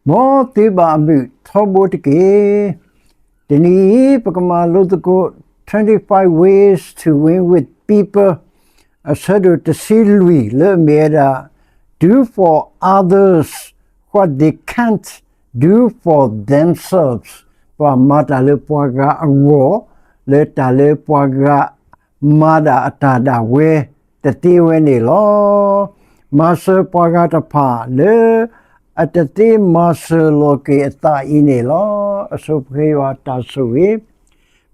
မ်သုဘၣ်အမုာ်ထီဘိတက့ၢ်. တနံၤအံၤ ပကမၤလိသကိး twenty-five ways to win with people အဆၢဒိၣ်တဆံလွံၢ် လၢအမ့ၢ်ဝဲဒၣ် Do for others what they can't do for themselves. ပှၤမၤတၢ်လၢပှၤဂၤအဂီၢ် လၢတၢ်လၢပှၤဂၤမၤဒၣ်အတၢ်ဒၣ်ဝဲတသ့ဝဲန့ၣ်လီၤ. မၤစၢၤပှၤဂၤတဖၣ်လၢ အတသ့မၤစၢၤလီၤက့ၤအသးအံၤန့ၣ်လီၤ. အဆိပဃ့ယွၤတၢ်ဆိၣ်ဂ့ၤ.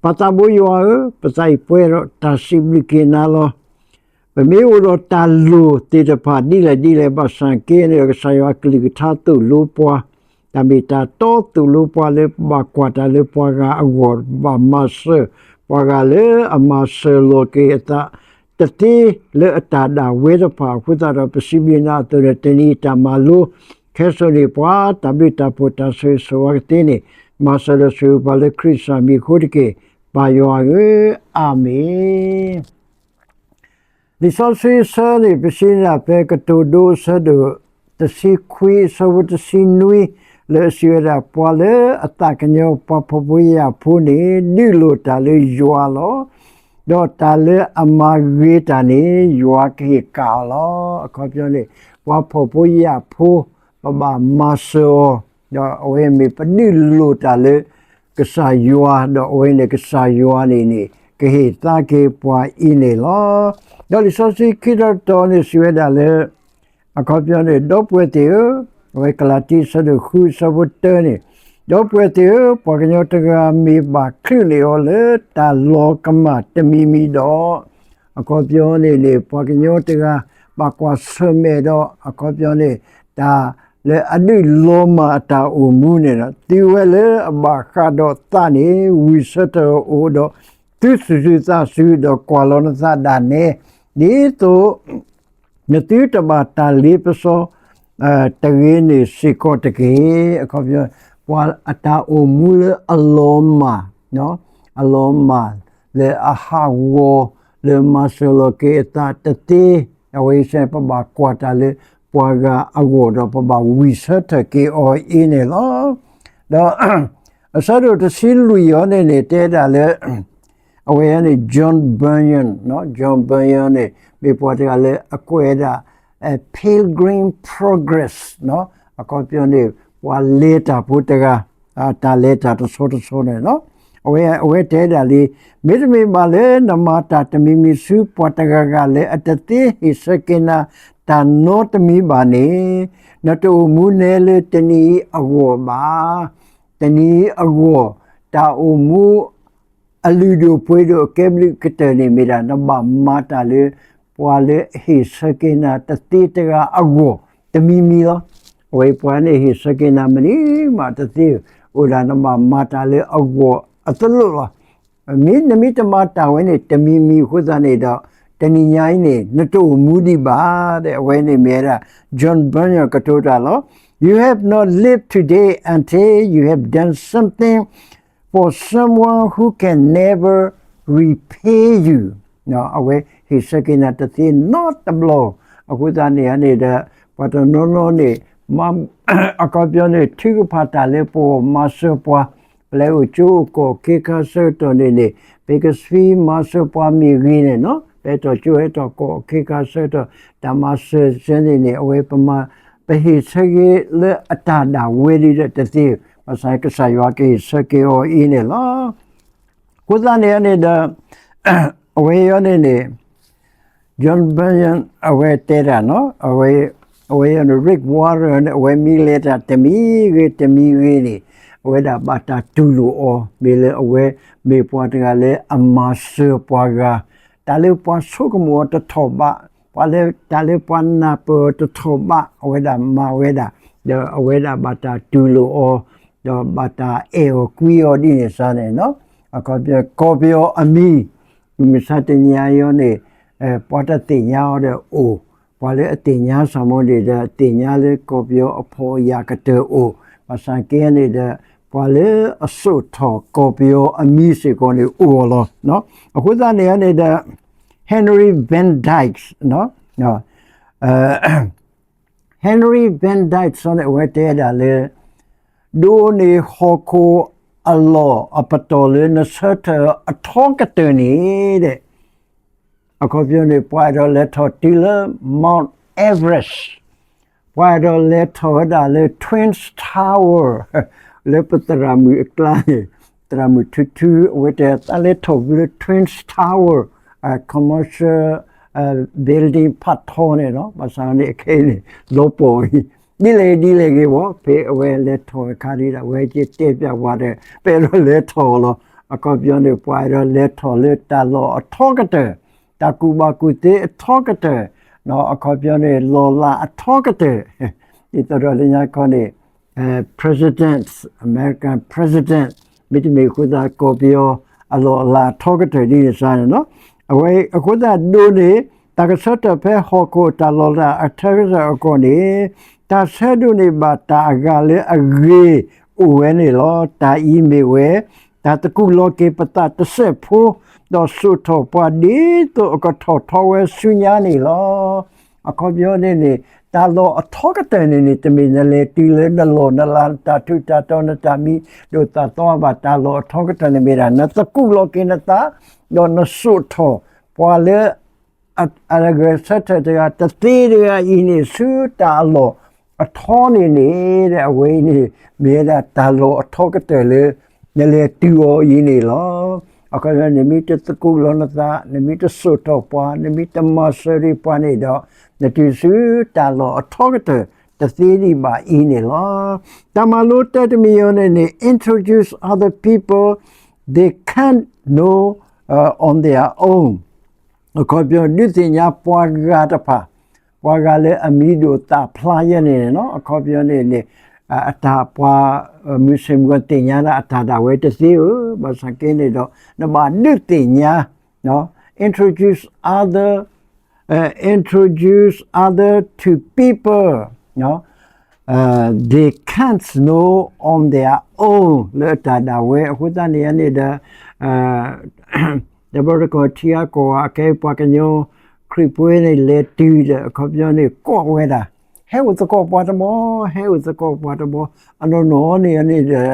ပၢ်သးဘိယွၤဧၢ, ပသးအံၤပှဲၤဒီးတၢ်စံးဘျုးက့ၤနၤလီၤ. ပမ့ၢ်အိၣ်ဒီးတၢ်လိၣ်သ့ၣ်တဖၣ်ဒ်လဲၣ်ဒ်လဲၣ် ဘၣ်ဆၣ်က့န့ၣ်ဒီး ကစၢ်ယွၤအကလုၢ်ကထါသိၣ်လိပှၤ, တၢ်မ့ၢ်တၢ်တီသိၣ်လိပှၤလၢပဘၣ်ကွၢ်တၢ်လၢပှၤဂၤအဂီၢ်, ပဘၣ်မၤစၢၤပှၤဂၤလၢအမၤစၢၤလီၤက့ၤအသး တသ့လၢအတၢ်ဒၣ်ဝဲတဖၣ်အဃိသတးဒီး ပစံးဘျုးနၤအသိးန့ၣ် တနံၤအံၤတၢ်မၤလိ ခဲစိာ်န့ၢ်ပှၤ တၢ်ဘျုးတၢ်ဖှိၣ်တၢ်ဆိၣ်ဂ့ၤဆိၣ်ဝါကသ့န့ၣ် မၤစၢၤဒီးဆိၣ်ဂ့ၤပှၤလၢခရံာ်စၢ်မံၤအဃိတက့ၢ်. ပၢ်ယွၤဧၢ, အၤမ့ၣ်. လံာ်စီဆှံအဆၢန့ၣ် ပစံးနၢ်ဖဲကတိၤဒိအဆၢဒိၣ်တဆံခွံ အဆၢဖိတဆံနွံ လၢအစံးဝဲဒၣ် ပှၤလၢအသးကညီၤပှၤဖှီၣ်ဖိယာ်ဖိန့ၣ် ဒုးလိၣ်တၢ်လၢယွၤလီၤ. ဒီးတၢ်လၢအမၤဂ့ၤတၢ်န့ၣ် ယွၤကဟ့ၣ်ကၣ်အီၤလီၤ. အခီပညီန့ၣ် ပှၤဖှီၣ်ဖိယာ်ဖိ ပဘၣ်မၤစၢၤအီၤ, ဒီးအဝဲမ့ၢ်ပဒုးလိၣ်တၢ်လၢ ကစၢ်ယွၤ, ဒီးအဝဲန့ၣ်ကစၢ်ယွၤန့ၣ်န့ၣ် ကဟ့ၣ်သါက့ၤပှၤအံၤန့ၣ်လီၤ. ဒီးလံာ်စီဆှံခံတီၤတီၤန့ၣ်စံးဝဲဒၣ်လၢ အခီပညီန့ၣ် ဒီပုၢ်ဝဲၢ်သ့ၣ်ဧၢ, အဝဲကလၤတံ အဆၢဒိၣ်ဃု အဆၢဖိတၢန့ၣ်, ဒီပုၢ်ဝဲၢ်သ့ၣ်ဧၢ, ပှၤကညီတဂၤမ့ၢ်ဘၣ်ချုးန့ၢ်အီၤလၢတၢ်လီၤကမၣ်တမံၤမံၤဒီး, အခီပညီန့ၣ်န့ၣ် ပှၤကညီတဂၤ ဘၣ်ကွၢ်ဆၢၣ်မဲာ်ဒီး အခီပညီန့ၣ် တၢ်လၢအဒုးလီၤမၢ်အတၢ်အိၣ်မူန့ၣ်ဒီး သုဝဲလၢအဘၣ်ဃးဒီးသးန့ၣ် ဝံၢ်ဆၢထၢၣ်အအိၣ်ဒီး သုသူၣ်သုသးစု ဒီးကွၢ်လီၤနသးဒၣ်နဲ ဒ်သိး နသုတဘၣ်တၢ်လ့ပစီ တဂ့ၤန့ၣ်စ့ၢ်ကီးတက့ၢ်. အခီပညီ ပှၤအတၢ်အိၣ်မူလၢအလီၤမၢ်, အလီၤမၢ်လၢအဟးဂီၤ လၢမၤစၢၤလီၤက့ၤအသးတသ့, အဝဲအံၤစ့ၢ် ပဘၣ်ကွၢ်တၢ်လၢပှၤဂၤအဂီၢ်ဒီး ပဘၣ်ဝံၢ်ဆၢထၢၣ်က့ၤအီၤအံၤန့ၣ်လီၤ. ဒီး အဆၢဒိၣ်တဆံလွံၢ်အံၤန့ၣ်န့ၣ် တဲဒၣ်လၢ အဝဲန့ၣ် John Bunyan, John Bunyan န့ၣ် မ့ၢ်ပှၤတဂၤလၢအကွဲးဒၣ် Pilgrim Progress အခီပညီန့ၣ် ပှၤလဲၤတၢ်ဖိတဂၤ, တၢ်လဲၤတၢ်တဆီတဆီန့ၣ်လီၤ. အဝဲ အဝဲတဲဒၣ်လံ, မ့တမ့ၢ်ဘၣ်လၢနမၤတၢ်တမံၤမံၤဆူပှၤတဂၤဂၤလၢအတသ့ဟ့ၣ်ဆၢက့ၤနၤတၢ်နီတမံၤဘၣ်န့ၣ်, နတအိၣ်မူနဲလၢတနံၤအံၤအဂီၢ်ဘၣ်. တနံၤအံၤအဂီၢ် တၢ်အိၣ်မူ အလုၢ်ဒိၣ်ပှ့ၤဒိၣ်အကဲဘျုးကတၢၢ်န့ၣ်မ့ၢ်ဒၣ် နဘၣ်မၤတၢ်လၢ ပှၤလၢအဟ့ၣ်ဆၢက့ၤနၤတသ့တဂၤအဂီၢ် တမံၤမံၤလီၤ. အဝဲပှၤန့ၣ်ဟ့ၣ်ဆၢက့ၤနၤမနုၤမးတသ့, အိၣ်ဒၣ်နဘၣ်မၤတၢ်လၢအဂီၢ်အသလိၣ်လီၤ. မ့ၢ်နမ့ၢ်တမၤတၢ်ဝဲန့ၣ် တမံၤမံၤအဃိသတးန့ၣ်ဒီး တနံၤညါအံၤန့ၣ် နတအိၣ်မူဒံးဘၣ်ဒီး အဝဲန့ၣ်မ့ၢ်ဝဲဒၣ် John Bunyan ကတိၤတၢ်လီၤ. You have not lived today until you have done something for someone who can never repay you. အဝဲဟ့ၣ်ဆၢက့ၤနၤတသ့နီတဘျီ, အဃိသတးန့ၣ်န့ၣ်ဒီး ပှၤတနီၤနီၤန့ၣ် အခီပညီန့ၣ် ထုကဖၣ်တၢ်လၢပဂီၢ်မၤစၢၤပှၤ, ပလဲၤအိၣ်ကၠိအိၣ်ကီၢ်ခ့ခါဆၢကတီၢ်န့ၣ်န့ၣ် ပကဆှံမၤစၢၤပှၤမ့ၢ်ဂ့ၤန့ၣ်နီၤ, ပဟဲထီၣ်ကၠိဟဲထီၣ်ကီၢ်ခ့ခါဆၢကတီၢ် တၢ်မၤစၢၤစဲန့ၣ်န့ၣ် အဝဲပမၤ ပဟ့ၣ်ဆၢက့ၤလၢအတၢ်ဒၣ်ဝဲဒ်ဒီးတသ့, ဘၣ်ဆၣ်ကစၢ်ယွၤကဟ့ၣ်ဆၢက့ၤအီၤအံၤန့ၣ်လီၤ. အဃိသတးန့ၣ်န့ၣ်ဒီး အဝဲအံၤန့ၣ်န့ၣ် John Bunyan အဝဲတဲတၢ်နီၤ, အဝဲ အဝဲအံၤန့ၣ် Rick Warren န့ၣ် အဝဲမ့ၢ်လဲၤတၢ်တမံၤဂ့ၤတမံၤဂ့ၤန့ၣ် အဝဲဒၣ်ဘၣ်တၢ်တူၢ်လိာ်အီၤ မ့ၢ်လၢအဝဲမ့ၢ်ပှၤတဂၤလၢအမၤစၢၤပှၤဂၤ, တၢ်လၢပှၤဆိကမိၣ်အီၤတထီၣ်ဘး, ပှၤလၢတၢ်လၢပှၤနၢ်ပၢၢ်အီၤတထီၣ်ဘး အဝဲဒၣ်မၤဝဲဒၣ်, ဒီးအဝဲဒၣ်ဘၣ်တၢ်တူၢ်လိာ်အီၤ, ဒီးဘၣ်တၢ်အဲၣ်အီၤကွံအီၤဒ်န့ၣ်စ့ၢ်န့ၣ်နီၤ, အခီပညီ ကီၢ်ပယီၤအမံၤ မုၢ်မဆါတနံၤအံၤန့ၣ် ပှၤတသ့ၣ်ညါအီၤဒီးအိၣ်, ပှၤလၢအသ့ၣ်ညါစ့ၢ်မ့ၢ်န့ၣ်ဒီး သ့ၣ်ညါလၢကီၢ်ပယီၤအဖှီၣ်အယာ်ကတၢၢ်အိၣ်, ဘၣ်ဆၣ်က့န့ၣ်ဒီး ပှၤလၢအစိာ်ထီၣ်ကီၢ်ပယီၤအမံၤစ့ၢ်ကီးန့ၣ်အိၣ်အီၤလီၤ. အဃိသတးန့ၣ်န့ၣ်ဒီး Henry Van Dyke, Henry Van Dyke စ့ၢ်န့ၣ် အဝဲတဲဒၣ်လၢ ဒိးန့ၢ်ဟီၣ်ခိၣ်အလီၢ်အပတီၢ်လၢနဆၢထၢၣ်အထီကတၢၢ်န့ၣ်ဒီး အခီပညီန့ၣ် ပှၤအဲၣ်ဒိးလဲၤထီၣ်တုၤလၢ Mount Everest, ပှၤအဲၣ်ဒိးလဲၤထီၣ်ဝဲဒၣ်လၢ Twin Tower လၢပသရၣ်မုၣ်အကျါန့ၣ်, သရၣ်မုၣ်ထူထူ အဝဲတဲသးလဲၤထီၣ်ဝဲလၢ Twin Tower, commercial building ဖးထီန့ၣ်လီၤ. ဘၣ်ဆၣ်န့ၣ် အခဲအံၤန့ၣ် လီၤပှီၢ်အံၤ ဒ်လဲၣ်ဒ်လဲၣ်ဂ့ၤဘၣ်, ဖဲအဝဲလဲၤထီၣ်အခါဒ်ဒီး အဝဲကတဲပျးဝဲဒီး ပအဲၣ်ဒိးလဲၤထီၣ်လီၤ. အခီပညီန့ၣ် ပှၤအဲၣ်ဒိးလဲၤထီၣ်လၢတၢ်လီၢ်အထီကတၢၢ်, တၢ်ကူၣ်ဘၣ်ကူၣ်သ့အထီကတၢၢ်, အခီပညီန့ၣ် လီၢ်လၤအထီကတၢၢ်, ဒ်သိးဒီးလၢညါခီန့ၣ် president, American president, မ့တမ့ၢ်အဃိသတး ကီၢ်ပယီၤအလီၢ်အလၤအထီကတၢၢ်ဒ်န့ၣ်စ့ၢ်န့ၣ်လီၤ. အဝဲအဃိသတးဒိးန့ၢ် တၢ်ကဆၢထၢၣ်ဖဲဟီၣ်ခိၣ်တၢ်လီၢ်လၤအထီကတၢၢ်အဂီၢ်န့ၣ်, တၢ်ဆၢဒိးန့ၢ်ဘၣ်တၢ်အဂၤလၢအဂ့ၤအိၣ်ဝဲန့ၣ်လီၤ. တၢ်အံၤမ့ၢ်ဝဲ တၢ်သကူးလီၤက့ၤပသးတစဲးဖိ, ဒီးစိာ်ထီၣ်ပှၤဒ်သိးအကထီၣ်ထီဝဲဆူညါန့ၣ်လီၤ. အခီပညီန့ၣ်န့ၣ် တၢ်လီၢ်အထီကတၢၢ်န့ၣ်န့ၣ် တမ့ၢ်နလဲၤတုၤလၢနလီၢ်နလၤ နတၢ်ထူးတၢ်တီၤ နတၢ်မံၤဒိၣ်သၣ်သီဘၣ်. တၢ်လီၢ်အထီကတၢၢ်န့ၣ်မ့ၢ်ဒၣ် နသကူးလီၤက့ၤနသး, ဒီးနစိာ်ထီၣ်ပှၤလၢ အဂဲၤဆၢထၢၣ်တဂၤ တသ့တဂၤအံၤန့ၣ် ဆူတၢ်အလီၢ်အထီန့ၣ်န့ၣ် အဝဲအံၤန့ၣ် မ့ၢ်ဝဲဒၣ်တၢ်လီၢ်အထီကတၢၢ်လၢ နလဲၤတုၤအီၤအံၤန့ၣ်လီၤ. အခီပညီ နမ့ၢ်တသကူးလီၤနသး, နမ့ၢ်တစိာ်ထီၣ်ပှၤ, နမ့ၢ်တမၤစၢၤဒံးပှၤန့ၣ်ဒီး နတုၤဆူတၢ်လီၢ်အထီကတၢၢ် တသ့ဒံးဘၣ်အံၤန့ၣ်လီၤ. တၢ်မၤလိတၢ်တမံၤအံၤန့ၣ်န့ၣ် introduce other people they can't know, uh, on their own. အခီပညီ ဒုးသ့ၣ်ညါပှၤဂၤတဖၣ်, ပှၤဂၤလၢအမံၤဒိၣ်သၣ်ဖျါယဲန့ၣ်လီၤ. အခီပညီန့ၣ်န့ၣ် အတၢ်ပှၤ မုၢ်ဆ့ၣ်မုၢ်ဂီၤသ့ၣ်ညါဒၣ်အတၢ်ဒၣ်ဝဲတသ့ဧၢ, ဘၣ်ဆၣ်က့န့ၣ်ဒီး နဘၣ်ဒုးသ့ၣ်ညါ introduce other, uh, introduce other to people, uh, they can't know on their own လၢအတၢ်ဒၣ်ဝဲအဃိသတးန့ၣ်န့ၣ်ဒီး ဒီးဘၣ်တကီၢ်ထံအကီၢ်အကဲပှၤကညီခရံာ်ဖိန့ၣ် လဲၤတုၤဒီး အခီပညီန့ၣ် ကိးဝဲဒၣ်, ဟဲအိၣ်သကိးပှၤတဘျီ, ဟဲအိၣ်သကိးပှၤတဘျီ, အနီၢ်နီၢ်န့ၣ်န့ၣ်ဒီး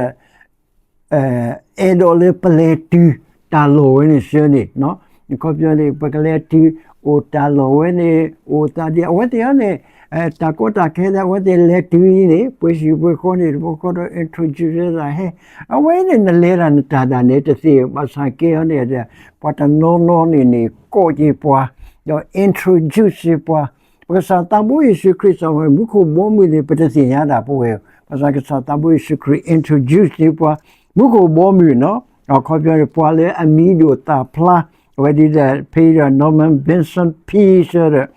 အဲၣ်ဒိးလၢပလဲၤတုၤတၢ်လီၢ်ဝဲန့ၣ်ဆၢန့ၣ်, အခီပညီန့ၣ် ပကလဲၤတုၤအိၣ်တၢ်လီၢ်ဝဲန့ၣ် အိၣ်သးဒ်အဝဲသ့ၣ်အံၤန့ၣ် တၢ်ကီတၢ်ခဲလၢအဝဲသ့ၣ်လဲၤတုၤအံၤန့ၣ် ပှဲၤဆံးပှဲၤဃီန့ၣ် တဘျီဃီဒီး introduce ဝဲဒၣ်ဟဲ, အဝဲန့ၣ်နလဲၤဒၣ်နတၢ်ဒၣ်နဲတသ့, ဘၣ်ဆၣ်က့အံၤန့ၣ် ပှၤတနီၤနီၤန့ၣ်န့ၣ် ကိးက့ၤပှၤ, ဒီး introduce က့ၤပှၤ, ပကစၢ်သးဘိယ့ၣ်ၡူးခရံာ်စ့ၢ်ဝဲ မူခိၣ်ဘီမုၢ်န့ၣ် ပတသ့ၣ်ညါဒၣ်ပဝဲ, ဘၣ်ဆၣ်ကစၢ်သးဘိယ့ၣ်ၡူးခရံာ် introduce က့ၤပှၤ, မူခိၣ်ဘီမုၢ်နီၤ, အခီပညီန့ၣ် ပှၤလၢအမံၤဒိၣ်သၣ်ဖျါ, အဝဲဒ်ဒီး ဖဲဒီး Norman Vincent Peale ဒီး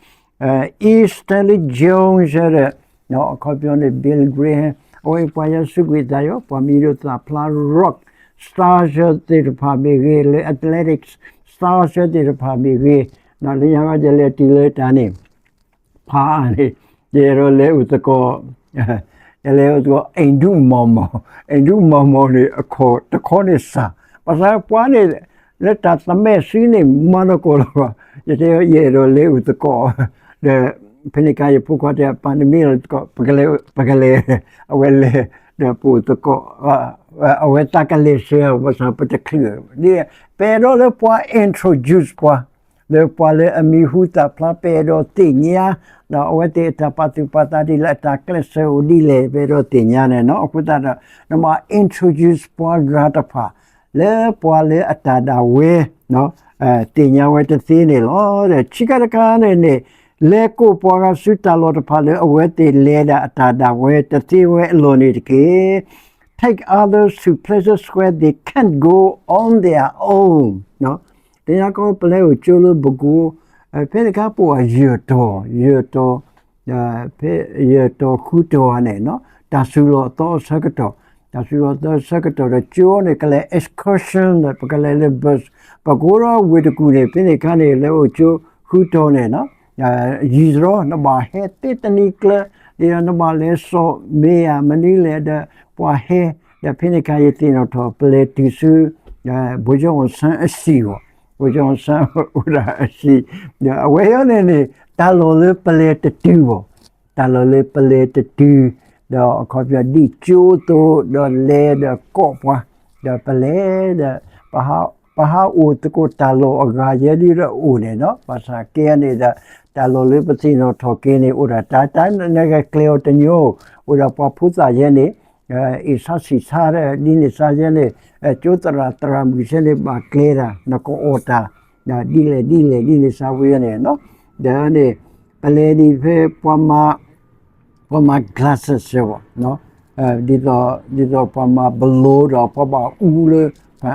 E Stanley Jones ဒီး အခီပညီန့ၣ် Billy Graham အဝဲပှၤယွၤစူးကွံာ်သးယီၤ ပှၤမံၤဒိၣ်သၣ်ဖျါ rock star သ့ၣ်တဖၣ်မ့ၢ်ဂ့ၤ လၢ athletics star သ့ၣ်တဖၣ်မ့ၢ်ဂ့ၤ, လၢညါခီယလဲၤတုၤလၢတၢ်န့ၣ် ဖးအါန့ၣ် ယအဲၣ်ဒိးလဲၤအိၣ်သကိး ယလဲၤအိၣ်သကိး အဲၣ်ဒူးမီၢ်မီၢ်, အဲၣ်ဒူးမီၢ်မီၢ်န့ၣ် အခီၣ်တခီန့ၣ်စှၤ, ဘၣ်ဆၣ်ပှၤန့ၣ် လၢတၢ်သမဲာ်ဆှံန့ၣ် မၤသကိးလီၤဘၣ်, ယတဲယအဲၣ်ဒိးလဲၤအိၣ်သကိး ဒီး ဖဲန့ၣ်အခါ ယဖိခွါတဲ ပၢ်နမ့ၢ်လဲၤသကိး ပကလဲၤ, ပကလဲၤ, အဝဲလဲၤ ဒီးပအိၣ်သကိး, အဝဲသးကလဲၤဆှၢ ဘၣ်ဆၣ်ပတချုး, ပအဲၣ်ဒိးလၢပှၤ introduce ပှၤ လၢပှၤလၢအမံၤဟူသၣ်ဖျါ ပအဲၣ်ဒိးသ့ၣ်ညါ, ဒီးအဝဲသ့ၣ်အတၢ်ပာ်သူၣ်ပာ်သးဒ်လဲၣ် အတၢ်ကျဲးစၢးအိၣ်ဒ်လဲၣ် ပအဲၣ်ဒိးသ့ၣ်ညါန့ၣ်နီၤ, အဃိသတးဒီး နဘၣ် introduce ပှၤဂၤတဖၣ် လၢပှၤလၢအတၢ်ဒၣ်ဝဲ သ့ၣ်ညါဝဲတသ့န့ၣ်လီၤ. ဒီးခံခါတခါန့ၣ်န့ၣ် လဲၤကိးပှၤဂၤဆူတၢ်လီၢ်တဖၣ်လၢအဝဲသ့ၣ်လဲၤဒၣ်အတၢ်ဒၣ်ဝဲတသ့ဝဲအလီၢ်န့ၣ်တက့ၢ်. Take others to places where they can't go on their own. တနံၤအံၤ ပလဲၤအိၣ်ကၠိလၢပကိး ဖဲတခါပအိၣ်ယဲၢ်တီၤ, ယဲၢ်တီၤ, ဖဲယဲၢ်တီၤဃုတီၤဧါန့ၣ်နီၤ, တၢ်ဆူၣ်လီၤသီအဆၢကတီၢ်, တၢ်ဆူၣ်လီၤသီအဆၢကတီၢ်ဒီး ကၠိန့ၣ် ကလဲၤ excursion ဒီး ပကလဲၤလၢ bus, ပကအိၣ်ဒီးဝ့ၢ်တကူၣ်န့ၣ် ဖဲန့ၣ်အခါန့ၣ် လဲၤအိၣ်ကၠိဃုတီၤန့ၣ်နီၤ, ယံာ်တရီ နဘၣ်ဟဲသ့တနံၤကျၢၤ, ဒီးနဘၣ်လဲၤစိာ်မ့ၢ်ဧါ မနုၤလဲၣ်ဒီး ပှၤဟဲ, ဒီးဖဲန့ၣ်အခါယသ့ၣ်နီၣ်ထီၣ် ပလဲၤတုၤဆူ ဗိုလ်ချုပ်အောင်ဆန်းအစံၣ်ဘၣ်, ဗိုလ်ချုပ်အောင်ဆန်းအိၣ်ဒၣ်အစံၣ်, ဒီးအဝဲအံၤန့ၣ်န့ၣ် တၢ်လီၢ်လၢပလဲၤတတုၤဘၣ်, တၢ်လီၢ်လၢပလဲၤတတုၤ, ဒီးအခီပညီဒ်ကၠိအသိး ဒီးလဲၤဒီးကိးပှၤ, ဒီးပလဲၤဒီး ပဟးအိၣ်သကိးတၢ်လီၢ်အဂၤယဲဒ်ဒီးအိၣ်န့ၣ်နီၤ, ဘၣ်ဆၣ်ကဲန့ၣ်ဒီး တၢ်လီၢ်လၢပသ့ၣ်နီၣ်ထီၣ်က့ၤန့ၣ် အိၣ်ဒၣ်တၢ်တၢ်နကကျဲၤအီၤတညီ, အိၣ်ဒီးပှၤဖိသၣ်ယဲန့ၣ် အ့ၣ်ဆါဆံးဆါဒ်န့ၣ်စါယဲန့ၣ် ကၠိသရၣ်သရၣ်မုၣ်ယဲန့ၣ် ဘၣ်ကျဲၤတၢ် နကအီၣ်တၢ် ဒ်လဲၣ်ဒ်လဲၣ်ဒ်န့ၣ်စါဝဲယဲန့ၣ်နီၤ, ဒီးန့ၣ် ပလဲၤဒ်ဖဲပှၤမၤ ပှၤမၤ glasses စ့ၢ်ဘၣ် ဒ်သိး ဒ်သိးပှၤမၤဘလိဒီးပှၤဘၣ်အူလၢ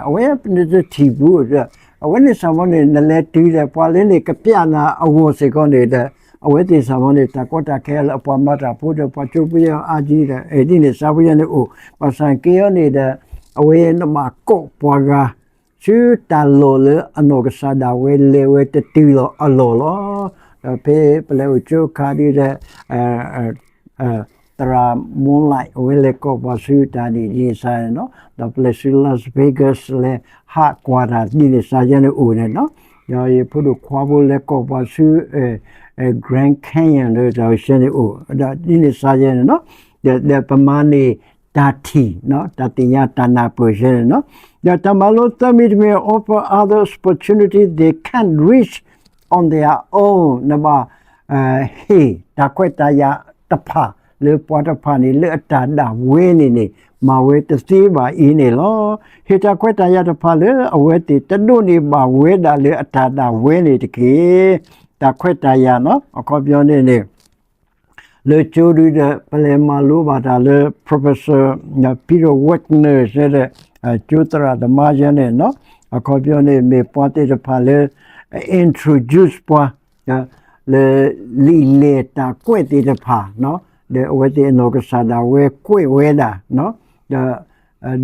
အဝဲနတထံၣ်ဘူးဒီး အဝဲန့ၣ်စ့ၢ်ဘၣ်န့ၣ် နလဲၤတုၤဒီး ပှၤလၢန့ၣ်ကပျဲနၤအဂီၢ်စ့ၢ်ကီးန့ၣ်ဒီး အဝဲသ့ၣ်စ့ၢ်ဘၣ်န့ၣ် တၢ်ကီတၢ်ခဲလၢအပှၤမၤတၢ်ဖိဒီးပှၤကၠိဖိယဲအါကံဒီး ဒ်န့ၣ်စါဖိယဲန့ၣ်အိၣ် ဘၣ်ဆၣ်က့အီၤန့ၣ်ဒီး အဝဲနဘၣ်ကိးပှၤဂၤ ဆူတၢ်လီၢ်လၢအနီၢ်ကစၢ်ဒၣ်ဝဲလဲၤဝဲတတုၤလီၤအလီၢ်လီၤ. ဒီးဖဲပလဲၤအိၣ်ကၠိအခါဒ်ဒီး သရၣ်မူလၢ် အဝဲလဲၤကိးပှၤဆူတၢ်န့ၣ်ဒ်န့ၣ်စါန့ၣ်နီၤ, ဒီးပလဲၤဆူ Las Vegas လဲၤဟးကွၢ်တၢ်ဒ်န့ၣ်စါယဲန့ၣ်အိၣ်န့ၣ်နီၤ, ဒီးယဖိဒိၣ်ခွါဖိလဲၤကိးပှၤဆူ Grand Canyon ဒီးတၢ်ဝဲယဲန့ၣ်အိၣ် ဒီးဒ်န့ၣ်စါယဲန့ၣ်နီၤ, ဒီးပမၤန့ၢ်တၢ်ထံၣ် တၢ်သ့ၣ်ညါတၢ်နၢ်ပၢၢ်ယဲန့ၣ်နီၤ, ဒီးတၢ်မၤလိသၢမံၤတမံၤ offer others opportunity they can't reach on their own နဘၣ် ဟ့ၣ်တၢ်ခွဲးတၢ်ယာ်တဖၣ် လၢပှၤတဖၣ်န့ၣ် လၢအတၢ်ဒၣ်ဝဲန့ၣ်န့ၣ် မၤဝဲတသ့ဘၣ်အံၤန့ၣ်လီၤ. ဟ့ၣ်တၢ်ခွဲးတၢ်ယာ်တဖၣ်လၢအဝဲသ့ၣ်တဒိးန့ၢ်ဘၣ်ဝဲဒၣ်လၢအတၢ်ဒၣ်ဝဲန့ၣ်တက့ၢ်. တၢ်ခွဲးတၢ်ယာ်နီၤ အခီပညီန့ၣ်န့ၣ် လၢကၠိဒုဒီး ပလဲၤမၤလိဘၣ်တၢ်လၢ Professor Peter Wagner စဲဒီး ကၠိသရၣ်သမါယဲန့ၣ်နီၤ, အခီပညီန့ၣ် မ့ၢ်ပှၤသ့ၣ်တဖၣ်လၢ introduce ပှၤ လၢလံာ်လဲၢ်တၢ်ကွဲးသ့ၣ်တဖၣ်နီၤ, ဒီးအဝဲသ့ၣ်အနီၢ်ကစၢ်ဒၣ်ဝဲကွဲးဝဲဒၣ်နီၤ, ဒီး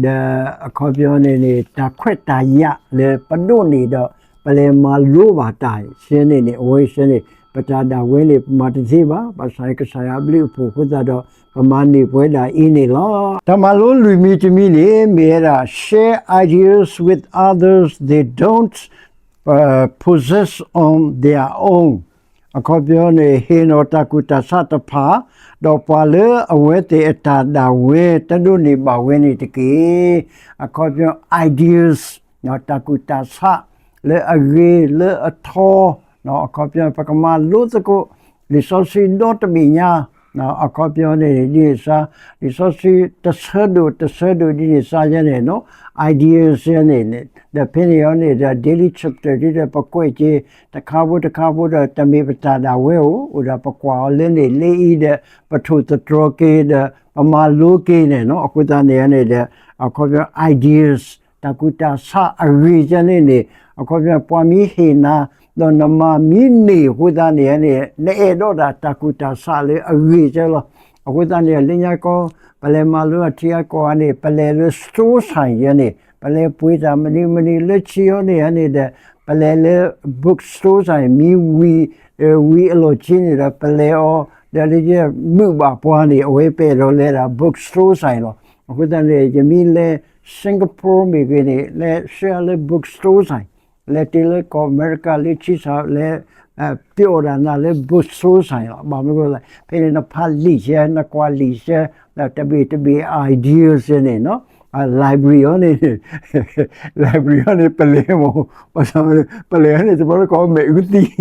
ဒီးအခီပညီန့ၣ်န့ၣ် တၢ်ခွဲးတၢ်ယာ်လၢပဒိးန့ၢ်ဒီး ပလဲၤမၤလိဘၣ်တၢ်စဲန့ၣ်န့ၣ် အဝဲစဲန့ၣ် ပတၢ်ဒၣ်ဝဲန့ၣ် ပမၤတသ့ဘၣ်, ဘၣ်ဆၣ်ကစၢ်ယွၤအဘျုးအဖှိၣ်အဃိသတးဒီး ပမၤန့ၢ်ပဝဲဒၣ်အံၤန့ၣ်လီၤ. တၢ်မၤလိလွံၢ်မံၤတမံၤန့ၣ် မ့ၢ်ဝဲဒၣ် share ideas with others they don't possess on their own အခီပညီန့ၣ် ဟ့ၣ်နီၤတၢ်ကူၣ်တၢ်ဆးတဖၣ် ဒီးပှၤလၢအဝဲသ့ၣ်အတၢ်ဒၣ်ဝဲတဒိးန့ၢ်ဘၣ်ဝဲန့ၣ်တက့ၢ်. အခီပညီ ideas တၢ်ကူၣ်တၢ်ဆး လၢအဂ့ၤလၢအထီ အခီပညီ ပကမၤလိသကိး လံာ်စီဆှံဒီတဘ့ၣ်ညါ အခီပညီန့ၣ် ဒ်န့ၣ်စါ လံာ်စီဆှံတဆၢဒိၣ်တဆၢဒိၣ်ဒ်န့ၣ်စါယဲန့ၣ်နီၤ ideas ယဲန့ၣ်န့ၣ် ဒီးဖဲန့ၣ်အီၤန့ၣ်ဒီး daily chapter ဒ်ဒီးပကွဲးက့ၤ တခါဖိတခါဖိဒီး တမ့ၢ်ပတၢ်ဒၣ်ဝဲဧိၤ အိၣ်ဒီးပကွၢ်အီၤလၢန့ၣ်လၢအံၤဒီး ပထိၣ်သတြီၤက့ၤဒီး ပမၤလိက့ၤန့ၣ်နီၤ အဃိသတးန့ၣ်န့ၣ်ဒီး အခီပညီ ideas တၢ်ကူၣ်တၢ်ဆးအဂ့ၤယဲန့ၣ်န့ၣ် အခီပညီ ပှၤမ့ၢ်ဟ့ၣ်နၤ ဒီးနမၤမံန့ၢ်အဃိသတးန့ၣ်န့ၣ် နအဲၣ်ဒိးဒၣ်တၢ်ကူၣ်တၢ်ဆးလၢအဂ့ၤယဲလီၤ. အဃိသတးန့ၣ် လၢညါကီ ပလဲၤမၤလိအထံအကီၢ်ဧါန့ၣ် ပလဲၤလၢ store ဆၢၣ်ယဲန့ၣ် ပလဲၤပှ့ၤတၢ်မနုၤမနုၤလၢခံအီၤန့ၣ်ဧါန့ၣ်ဒီး ပလဲၤလၢ bookstore ဆၢၣ် မ့ၢ်ဝံၤ ဝံၤအလီၢ်ခံန့ၣ်ဒီး ပလဲၤအီၤ ဒီးလၢယမုာ်ဘၣ်ပှၤန့ၣ် အဝဲပအဲၣ်ဒိးလဲၤဒၣ် bookstore ဆၢၣ်လီၤ. အဃိသတးန့ၣ် ယမ့ၢ်လဲၤ Singapore မ့ၢ်ဂ့ၤန့ၣ် လဲၤဆှၢလၢ bookstore ဆၢၣ် လဲၤတုၤလၢကီၢ်အမဲရကၤလၢခံဆၢၣ် လဲၤ ပျီဒၣ်နၤလၢ bookstore ဆၢၣ်လီၤ. ဘၣ်မနုၤအဃိလဲၣ် ဖဲန့ၣ်နဖးလံာ်ဆဲ နကွၢ်လံာ်ဆဲ ဒီးတဘ့ၣ်တဘ့ၣ် idea ဆဲန့ၣ်နီၤ library အီၤန့ၣ် library အီၤန့ၣ် ပလဲၤမး ပလဲၤအီၤန့ၣ် တဘျီတခီၣ်မဲာ်အုသံ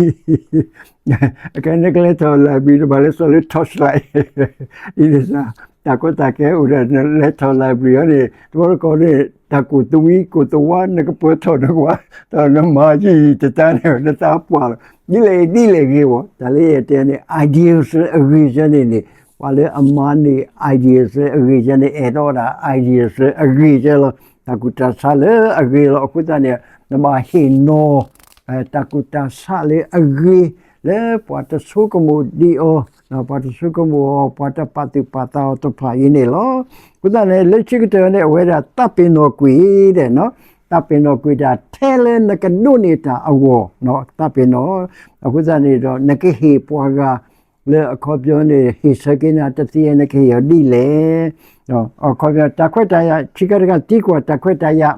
အခဲနကလဲၤထီၣ် library တဘၣ်လၢစီၤလၢ torchlight ဒ်န့ၣ်စါ တၢ်ကီတၢ်ခဲအိၣ်ဒီး နလဲၤထီၣ် library အီၤန့ၣ် တဘျီတခီၣ်န့ၣ် တၢ်ကိၢ်သဝံကိၢ်သဝါ နကပၢၢ်ထီၣ်နကွၢ် ဒီးနမၤယံာ်ယံာ်တတါန့ၣ် နသးပှၢ်လီၤ. ဒ်လဲၣ်ဒ်လဲၣ်ဂ့ၤဝဲ တၢ်လၢယတဲန့ၣ် ideas လၢအဂ့ၤယဲန့ၣ်န့ၣ် ပှၤလၢအမၤန့ၢ် ideas လၢအဂ့ၤယဲန့ၣ် အဲၣ်ဒိးဒၣ် ideas လၢအဂ့ၤယဲလီၤ. တၢ်ကူၣ်တၢ်ဆးလၢအဂ့ၤလီၤ. အဃိသတးန့ၣ် နဘၣ်ဟ့ၣ်နီၤ တၢ်ကူၣ်တၢ်ဆးလၢအဂ့ၤ လၢပှၤတဆိကမိၣ်ဒံးအီၤ ပှၤတဆိကမိၣ်အီၤ ပှၤတပာ်သူၣ်ပာ်သးအီၤတဖၣ်အံၤန့ၣ်လီၤ. အဃိသတးန့ၣ် လၢခံကတၢၢ်န့ၣ် အဝဲဒၣ်သးပ့ၤနီၣ်ကွံာ်ဒီး သးပ့ၤနီၣ်ကွံာ်တၢ်ထဲလၢနကဒိးန့ၢ်တၢ်အဂီၢ် သးပ့ၤနီၣ် အဃိသတးန့ၣ်ဒီး နကဟ့ၣ်ပှၤဂၤ လၢအခီပညီန့ၣ် ဟ့ၣ်ဆၢက့ၤနၤတသ့ နကဟ့ၣ်အီၤဒ်လဲၣ်. အခီပညီ တၢ်ခွဲးတၢ်ယာ် ခံခါတခါသံကွၢ် တၢ်ခွဲးတၢ်ယာ်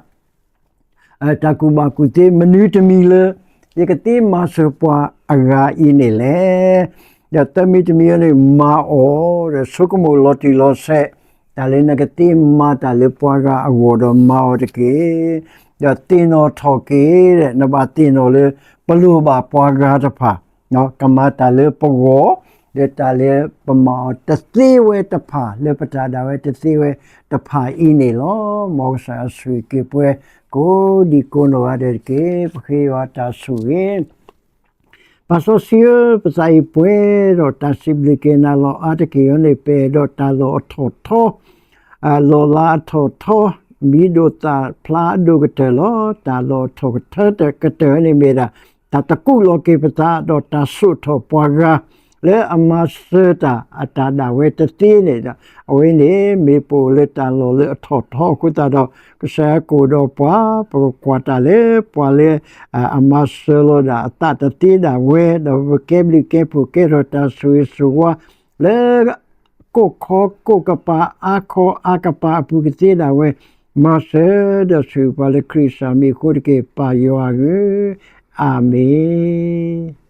တၢ်ကူၣ်ဘၣ်ကူၣ်သ့ မနုၤတမံၤလၢ ယကသ့မၤစၢၤပှၤအဂၤအံၤန့ၣ်လဲၣ်. ဒီးသၢမံၤတမံၤအံၤန့ၣ် မၤအီၤ, ဒီးဆိကမိၣ်လီၤတံၢ်လီၤဆဲး တၢ်လၢနကသ့မၤတၢ်လၢပှၤဂၤအဂီၢ်ဒီးမၤအီၤတက့ၢ်. ဒီးသ့ၣ်နီၣ်ထီၣ်က့ၤ နဘၣ်သ့ၣ်နီၣ်လၢ ပလိၣ်ဘၣ်ပှၤဂၤတဖၣ် ကမၤတၢ်လၢပဂီၢ်, ဒီးတၢ်လၢပမၤအီၤတသ့ဝဲတဖၣ် လၢပတၢ်ဒၣ်ဝဲတသ့ဝဲတဖၣ်အံၤန့ၣ်လီၤ. မ်ကစၢ်ယွၤဆိၣ်ဂ့ၤက့ၤပှၤ ကိးဒံကိးနီၢ်ဂၤဒဲးတက့ၢ်. ပဃ့ယွၤတၢ်ဆိၣ်ဂ့ၤ ပၢ်စီဆှံဧၢ, ပသးအံၤပှဲၤဒီးတၢ်စံးဘျုးက့ၤနၤလီၤအါတက့ၢ်အံၤန့ၣ် ပအဲၣ်ဒိးတၢ်လီၢ်အထီၣ်ထီ, လီၢ်လၤအထီၣ်ထီ, မံၤဒိၣ်သၣ်ဖျါအဒိၣ်ကတၢၢ်လီၤ. တၢ်လီၢ်အထီၣ်ကတၢၢ်တကတၢၢ်န့ၣ်မ့ၢ်ဒၣ် တၢ်တကူးလီၤက့ၤပသးဒီးတၢ်စိာ်ထီၣ်ပှၤဂၤ လၢအမၤစၢၤတၢ်အတၢ်ဒၣ်ဝဲတသ့န့ၣ်ဒီး အဝဲန့ၣ် မ့ၢ်ပအိၣ်လၢတၢ်လီၢ်လၢအထီၣ်ထီအဃိသတးဒီး ကစၢ်ယွၤကအိၣ်ဒီးပှၤ ပကကွၢ်တၢ်လၢပှၤလၢ အမၤစၢၤလီၤဒၣ်အသးတသ့ဒၣ်ဝဲ ဒီးပကကဲဘျုးကဲဖှိၣ်ကဲထီၣ်တၢ်ဆိၣ်ဂ့ၤဆိၣ်ဝါ လၢ ကိၢ်ခီကိၢ်ကပၤအါခီအါကပၤအပူၤကသ့ဒၣ်ဝဲ မၤစၢၤဒီးဆိၣ်ဂ့ၤပှၤလၢခရံာ်ကစၢ်မံၤအဃိတက့ၢ် ပၢ်ယွၤဧၢ, အၤမ့ၣ်.